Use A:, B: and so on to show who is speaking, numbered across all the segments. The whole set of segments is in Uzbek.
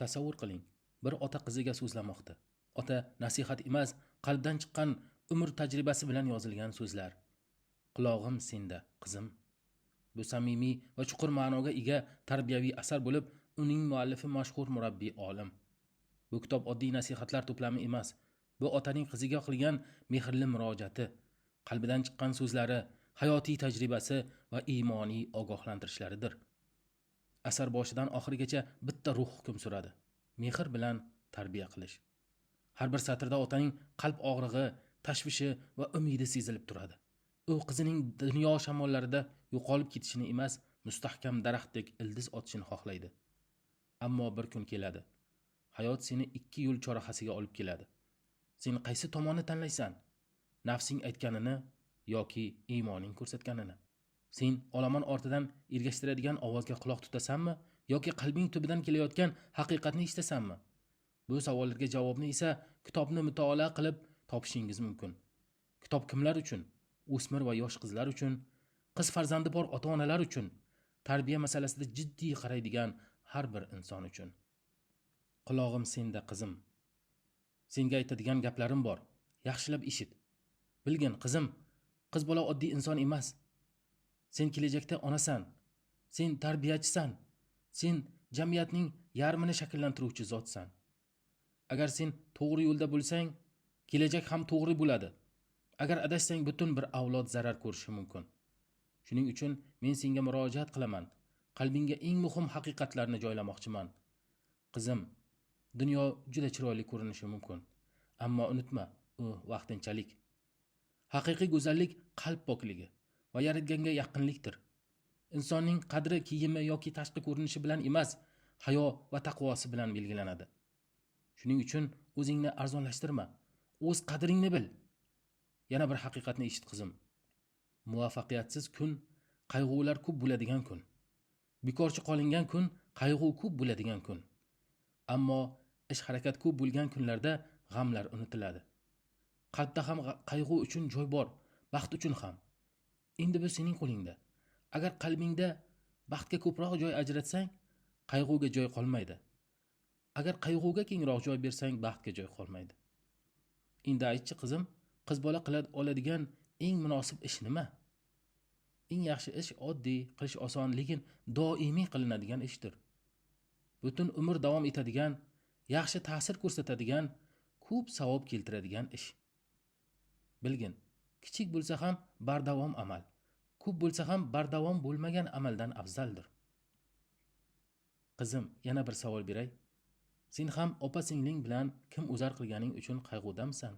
A: Tasavvur qiling, bir ota qiziga so'zlamoqda. Ota nasihat emas, qalbdan chiqqan umr tajribasi bilan yozilgan so'zlar. Qulog'im senda, qizim. Bu samimiy va chuqur ma'noga ega tarbiyaviy asar bo'lib, uning muallifi mashhur murabbiy olim. Bu kitob oddiy nasihatlar to'plami emas. Bu otaning qiziga qilgan mehrli murojaati, qalbidan chiqqan so'zlari, hayotiy tajribasi va iymoniy ogohlantirishlaridir. Asar boshidan oxirigacha bitta ruh hukm suradi. Mehr bilan tarbiya qilish. Har bir satrda otaning qalb og'rig'i, tashvishi va umidi sezilib turadi. U qizining dunyo shamollarida yo'qolib ketishini emas, mustahkam daraxtdek ildiz otishini xohlaydi. Ammo bir kun keladi. Hayot seni ikki yo'l chorrahasiga olib keladi. Sen qaysi tomonni tanlaysan? Nafsing aytganini yoki iymoning ko'rsatganini? Sen olomon ortidan ergashtiradigan ovozga quloq tutasanmi yoki qalbing tubidan kelayotgan haqiqatni eshitasanmi? Bu savollarga javobni esa kitobni mutolaa qilib topishingiz mumkin. Kitob kimlar uchun? O'smir va yosh qizlar uchun, qiz farzandi bor ota-onalar uchun, tarbiya masalasida jiddiy qaraydigan har bir inson uchun. Qulog'im senda, qizim. Senga aytadigan gaplarim bor. Yaxshilab eshit. Bilgin, qizim, qiz bola oddiy inson emas. Sen kelajakda onasan. Sen tarbiyachisan. Sen jamiyatning yarmini shakllantiruvchi zotsan. Agar sen to'g'ri yo'lda bo'lsang, kelajak ham to'g'ri bo'ladi. Agar adashsang, butun bir avlod zarar ko'rishi mumkin. Shuning uchun men senga murojaat qilaman. Qalbingga eng muhim haqiqatlarni joylamoqchiman. Qizim, dunyo juda chiroyli ko'rinishi mumkin, ammo unutma, u vaqtinchalik. Haqiqiy go'zallik qalb pokligi va yaratganga yaqinlikdir. Insonning qadri kiyimi yoki tashqi ko'rinishi bilan emas, hayo va taqvosi bilan belgilanadi. Shuning uchun o'zingni arzonlashtirma, o'z qadringni bil. Yana bir haqiqatni eshit, qizim. Muvaffaqiyatsiz kun qayg'ular ko'p bo'ladigan kun. Bekorchi qolingan kun qayg'u ko'p bo'ladigan kun. Ammo ish harakat ko'p bo'lgan kunlarda g'amlar unutiladi. Qalbda ham qayg'u uchun joy bor, baxt uchun ham. Endi bu sening qo'lingda. Agar qalbingda baxtga ko'proq joy ajratsang, qayg'uga joy qolmaydi. Agar qayg'uga kengroq joy bersang, baxtga joy qolmaydi. Endi aytchi, qizim, qiz bola qila oladigan eng munosib ish nima? Eng yaxshi ish oddiy, qilish oson, lekin doimiy qilinadigan ishdir. Butun umr davom etadigan, yaxshi ta'sir ko'rsatadigan, ko'p savob keltiradigan ish. Bilgin, kichik bo'lsa ham bardavom amal, ko'p bo'lsa ham bardavom bo'lmagan amaldan afzaldir. Qizim, yana bir savol beray. Sen ham opa-singling bilan kim o'zar qilganing uchun qayg'udamisan?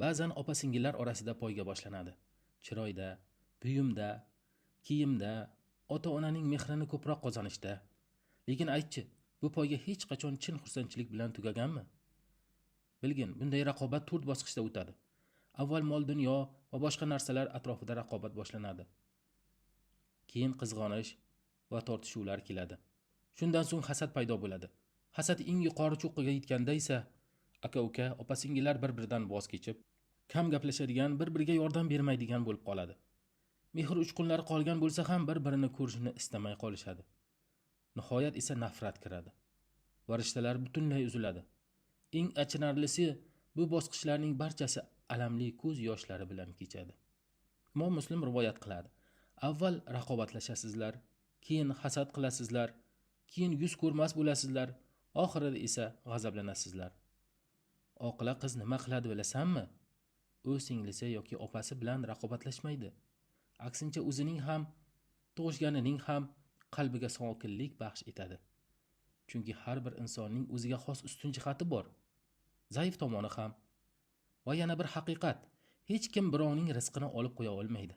A: Ba'zan opa-singillar orasida poyga boshlanadi. Chiroyda, buyumda, kiyimda, ota-onaning mehrini ko'proq qozonishda. Lekin aytchi, bu poyga hech qachon chin xursandchilik bilan tugaganmi? Bilgin, bunday raqobat 4 bosqichda o'tadi. Avval mol-dunyo va boshqa narsalar atrofida raqobat boshlanadi. Keyin qizg'onish va tortishuvlar keladi. Shundan so'ng hasad paydo bo'ladi. Hasad eng yuqori cho'qqiga yetganda esa aka-uka, opa-singillar bir-biridan voz kechib, kam gaplashadigan, bir-biriga yordam bermaydigan bo'lib qoladi. Mehr uchqunlari qolgan bo'lsa ham bir-birini ko'rishni istamay qolishadi. Nihoyat esa nafrat kiradi va rishtalar butunlay uziladi. Eng achinarlisi, bu bosqichlarning barchasi alamli ko'z yoshlari bilan kechadi. Imom Muslim rivoyat qiladi. Avval raqobatlashasizlar, keyin hasad qilasizlar, keyin yuz ko'rmas bo'lasizlar, oxirida esa g'azablanasizlar. Oqila qiz nima qiladi bilasanmi? U singlisi yoki opasi bilan raqobatlashmaydi. Aksincha o'zining ham, tug'ishganining ham qalbiga sokinlik baxsh etadi. Chunki har bir insonning o'ziga xos ustun jihati bor, zaif tomoni ham. Va yana bir haqiqat, hech kim birovning rizqini olib qo'ya olmaydi.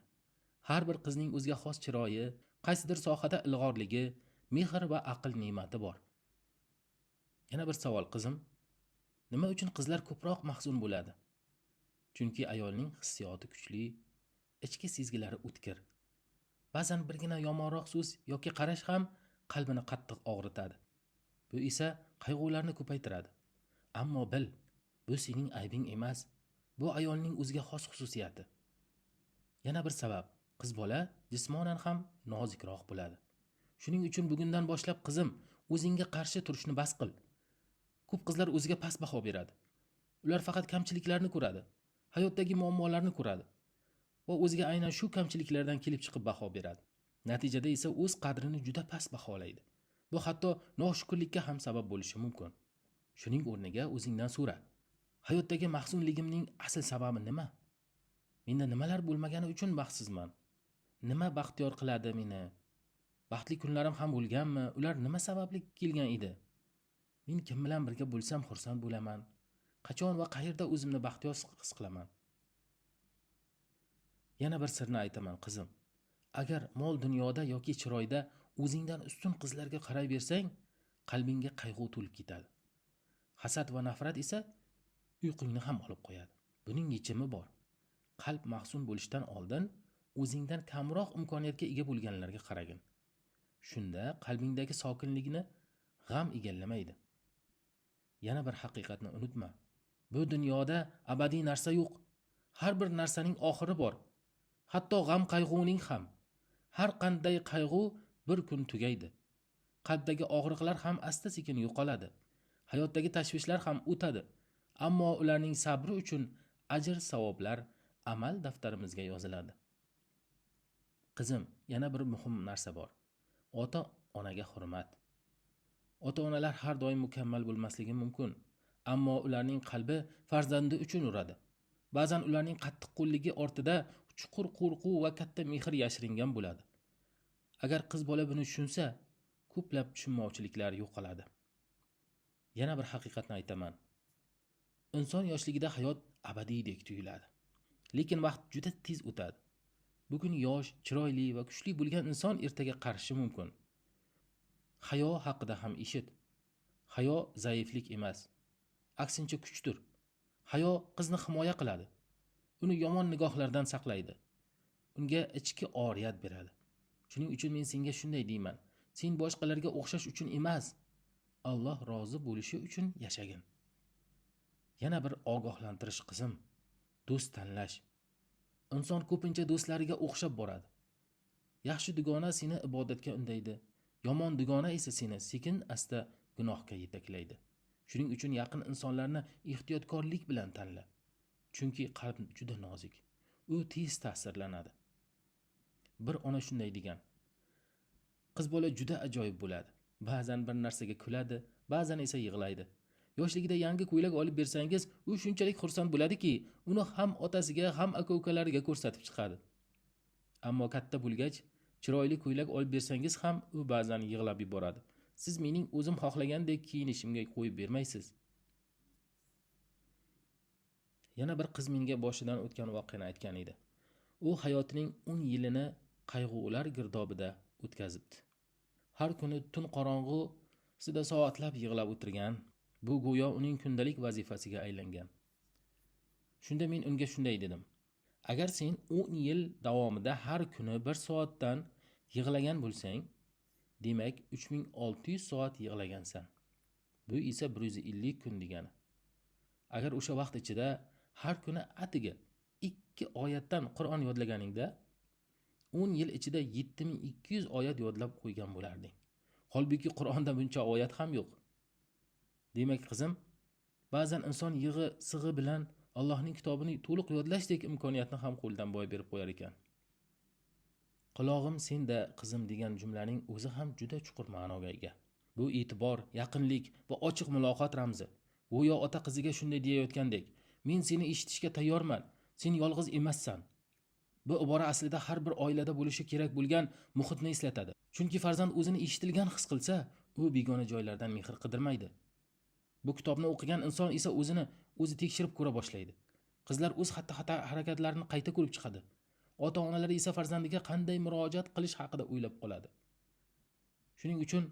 A: Har bir qizning o'ziga xos chiroyi, qaysidir sohada ilg'orligi, mehr va aql ne'mati bor. Yana bir savol, qizim. Nima uchun qizlar ko'proq mahzun bo'ladi? Chunki ayolning hissiyoti kuchli, ichki sezgilari o'tkir. Ba'zan birgina yomonroq so'z yoki qarash ham qalbini qattiq og'ritadi. Bu esa qayg'ularni ko'paytiradi. Ammo bil, bu sening aybing emas. Bu ayolning o'ziga xos xususiyati. Yana bir sabab, qiz bola jismonan ham nozikroq bo'ladi. Shuning uchun bugundan boshlab, qizim, O'zingga qarshi turishni bas qil. Ko'p qizlar o'ziga past baho beradi. Ular faqat kamchiliklarni ko'radi, hayotdagi muammolarni ko'radi va o'ziga aynan shu kamchiliklardan kelib chiqib baho beradi. Natijada esa o'z qadrini juda past baholaydi. Bu hatto noshukrlikka ham sabab bo'lishi mumkin. Shuning o'rniga o'zingdan so'ra. Hayotdagi mahzunligimning asl sababi nima? Menda nimalar bo'lmagani uchun baxtsizman? Nima baxtiyor qiladi meni? Baxtli kunlarim ham bo'lganmi? Ular nima sababli kelgan edi? Men kim bilan birga bo'lsam xursand bo'laman? Qachon va qayerda o'zimni baxtiyor his qilaman? Yana bir sirni aytaman, qizim. Agar mol dunyoda yoki chiroyda o'zingdan ustun qizlarga qaray bersang, qalbingga qayg'u to'lib ketadi. Hasad va nafrat esa uyqungni ham olib qo'yadi. Buning yechimi bor. Qalb mahzun bo'lishdan oldin o'zingdan kamroq imkoniyatga ega bo'lganlarga qaragin. Shunda qalbingdagi sokinlikni g'am egallamaydi. Yana bir haqiqatni unutma. Bu dunyoda abadiy narsa yo'q. Har bir narsaning oxiri bor. Hatto g'am qayg'uning ham. Har qanday qayg'u bir kun tugaydi. Qalbdagi og'riqlar ham asta-sekin yo'qoladi. Hayotdagi tashvishlar ham o'tadi. Ammo ularning sabri uchun ajr savoblar amal daftarimizga yoziladi. Qizim, yana bir muhim narsa bor. Ota-onaga hurmat. Ota-onalar har doim mukammal bo'lmasligi mumkin, ammo ularning qalbi farzandi uchun uradi. Ba'zan ularning qattiqqo'lligi ortida chuqur qo'rquv va katta mehr yashiringan bo'ladi. Agar qiz bola buni tushunsa, ko'plab tushunmovchiliklar yo'qoladi. Yana bir haqiqatni aytaman. Inson yoshligida hayot abadiydek tuyuladi. Lekin vaqt juda tez o'tadi. Bugun yosh, chiroyli va kuchli bo'lgan inson ertaga qarishi mumkin. Hayo haqida ham eshit. Hayo zaiflik emas, aksincha kuchdir. Hayo qizni himoya qiladi. Uni yomon nigohlardan saqlaydi. Unga ichki oriyat beradi. Shuning uchun men senga shunday deyman. Sen boshqalarga o'xshash uchun emas, Alloh rozi bo'lishi uchun yashagin. Yana bir ogohlantirish, qizim. Do'st tanlash. Inson ko'pincha do'stlariga o'xshab boradi. Yaxshi dugona seni ibodatga undaydi. Yomon dugona esa seni sekin asta gunohga yetaklaydi. Shuning uchun yaqin insonlarni ehtiyotkorlik bilan tanla. Chunki qalb juda nozik. U tez ta'sirlanadi. Bir ona shunday degan. Qiz bola juda ajoyib bo'ladi. Ba'zan bir narsaga kuladi, ba'zan esa yig'laydi. Yoshligida yangi ko'ylak olib bersangiz, u shunchalik xursand bo'ladiki, uni ham otasiga, ham aka-ukalariga ko'rsatib chiqadi. Ammo katta bo'lgach, chiroyli ko'ylak olib bersangiz ham u ba'zan yig'lab yuboradi. Siz mening o'zim xohlagandek kiyinishimga qo'yib bermaysiz. Yana bir qiz menga boshidan o'tgan voqeani aytgan edi. U hayotining 10 yilini qayg'ular girdobida o'tkazibdi. Har kuni tun qorong'usida soatlab yig'lab o'tirgan. Bu go'yo uning kundalik vazifasiga aylangan. Shunda men unga shunday dedim. Agar sen 10 yil davomida har kuni 1 soatdan yig'lagan bo'lsang, demak 3600 soat yig'lagansan. Bu esa 150 kun degani. Agar o'sha vaqt ichida har kuni atiga 2 oyatdan Qur'on yodlaganingda 10 yil ichida 7200 oyat yodlab qo'ygan bo'larding. Holbuki Qur'onda buncha oyat ham yo'q. Demak, qizim, ba'zan inson yig'i sig'i bilan Allohning kitobini to'liq yodlashdek imkoniyatni ham qo'ldan boy berib qo'yar ekan. Qulog'im senda, qizim degan jumlaning o'zi ham juda chuqur ma'noga ega. Bu e'tibor, yaqinlik va ochiq muloqot ramzi. Go'yo ota qiziga shunday deyayotgandek: men seni eshitishga tayyorman, sen yolg'iz emassan. Bu ibora aslida har bir oilada bo'lishi kerak bo'lgan muhitni eslatadi. Chunki farzand o'zini eshitilgan his qilsa, u begona joylardan mehr qidirmaydi. Bu kitobni o'qigan inson esa o'zini o'zi tekshirib ko'ra boshlaydi. Qizlar o'z xatti-harakatlarini qayta ko'rib chiqadi. Ota-onalar esa farzandiga qanday murojaat qilish haqida o'ylab qoladi. Shuning uchun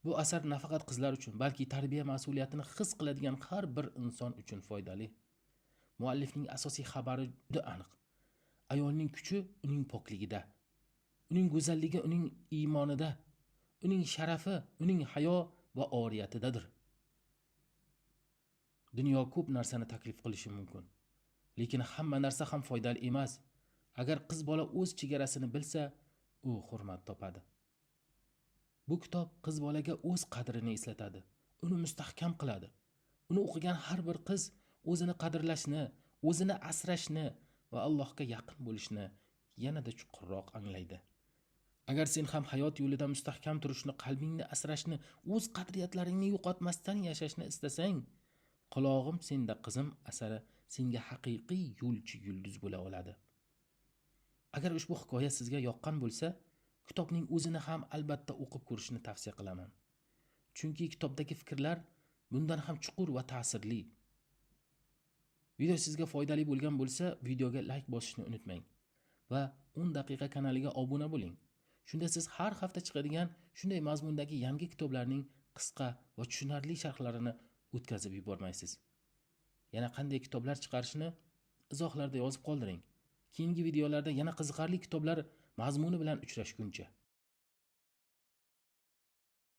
A: bu asar nafaqat qizlar uchun, balki tarbiya mas'uliyatini his qiladigan har bir inson uchun foydali. Muallifning asosiy xabari juda aniq. Ayolning kuchi uning pokligida, uning go'zalligi uning iymonida, uning sharafi uning hayo va oriyatidadir. Dunyo ko'p narsani taklif qilishi mumkin, lekin hamma narsa ham foydali emas. Agar qiz bola o'z chegarasini bilsa, u hurmat topadi. Bu kitob qiz bolaga o'z qadrini eslatadi, uni mustahkam qiladi. Uni o'qigan har bir qiz o'zini qadrlashni, o'zini asrashni va Allohga yaqin bo'lishni yanada chuqurroq anglaydi. Agar sen ham hayot yo'lida mustahkam turishni, qalbingni asrashni, o'z qadriyatlaringni yo'qotmasdan yashashni istasang, Qulog'im senda qizim asari senga haqiqiy yo'lchi yulduz bo'la oladi. Agar ushbu hikoya sizga yoqqan bo'lsa, kitobning o'zini ham albatta o'qib ko'rishni tavsiya qilaman. Chunki kitobdagi fikrlar bundan ham chuqur va ta'sirli. Video sizga foydali bo'lgan bo'lsa, videoga like bosishni unutmang va 10 daqiqa kanaliga obuna bo'ling. Shunda siz har hafta chiqadigan shunday mazmundagi yangi kitoblarning qisqa va tushunarli sharhlarini o'tkazib yubormaysiz. Yana qanday kitoblar chiqarishni izohlarda yozib qoldiring. Keyingi videolarda yana qiziqarli kitoblar mazmuni bilan uchrashguncha.